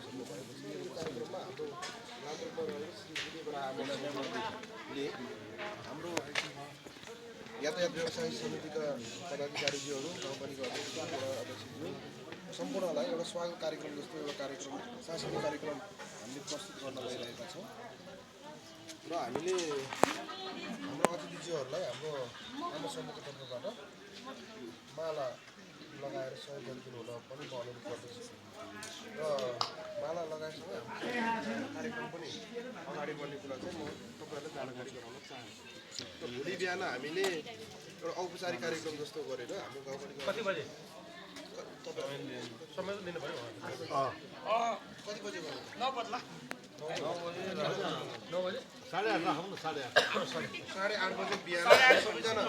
बस्नु भएपछि यो कार्यक्रममा हाम्रो लान्द्रुममा रहेर श्री आमाले हाम्रो यातायात व्यवसाय समितिका पदाधिकारीज्यूहरू गाउँपालिका अध्यक्षज्यू सम्पूर्णलाई एउटा स्वागत कार्यक्रम जस्तो एउटा कार्यक्रम सांस्कृतिक कार्यक्रम हामीले प्रस्तुत गर्न गइरहेका छौँ र हामीले हाम्रो अतिथिज्यूहरूलाई हाम्रो आमा समूहको तर्फबाट माला लगाएर सहयोग गरिदिनु हुन पनि म अनुरोध गर्दछु र माला लगाएसँगै कार्यक्रम पनि अगाडि बढ्ने कुरा चाहिँ म तपाईँहरूलाई जानकारी गराउन चाहन्छु र भोलि बिहान हामीले एउटा औपचारिक कार्यक्रम जस्तो गरेर हाम्रो गाउँपालिका कति बजे समय दिनु भयो कति बजे गर्नु 9 बज्ला 9 बजे 8:30 राखौँ न 8:30 बजे बिहान सबैजना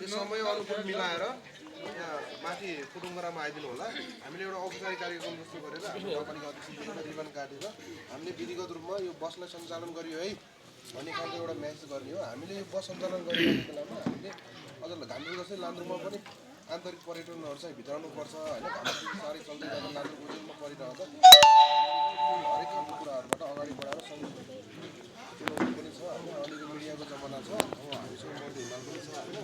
यो समय अनुकूल मिलाएर यहाँ माथि कुटुङ्गरामा आइदिनु होला हामीले एउटा औपचारिक कार्यक्रम जस्तो गरेर हाम्रो गाउँपालिका अध्यक्षले रिबन काटेर हामीले विधिगत रूपमा यो बसलाई सञ्चालन गरियो है भन्ने खालको एउटा म्यासेज गर्ने हो हामीले यो बस सञ्चालन गरिरहेको बेलामा हामीले अझ हाम्रो जस्तै लान्द्रुममा पनि आन्तरिक पर्यटनहरू चाहिँ भित्राउनुपर्छ होइन हाम्रो साह्रै चल्दै जाँदा लान्द्रुम उजेलमा परिरहँदा हरेक खालको कुराहरूबाट अगाडि बढाएर चुनौती पनि छ होइन अहिलेको मिडियाको जमाना छ अब हामीसँग मर्ने हिमाल पनि छ होइन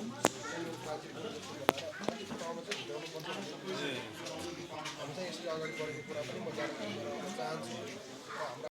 हामी चाहिँ यसरी अगाडि बढेको कुरा पनि म जानकारी गराउन चाहन्छु र हाम्रो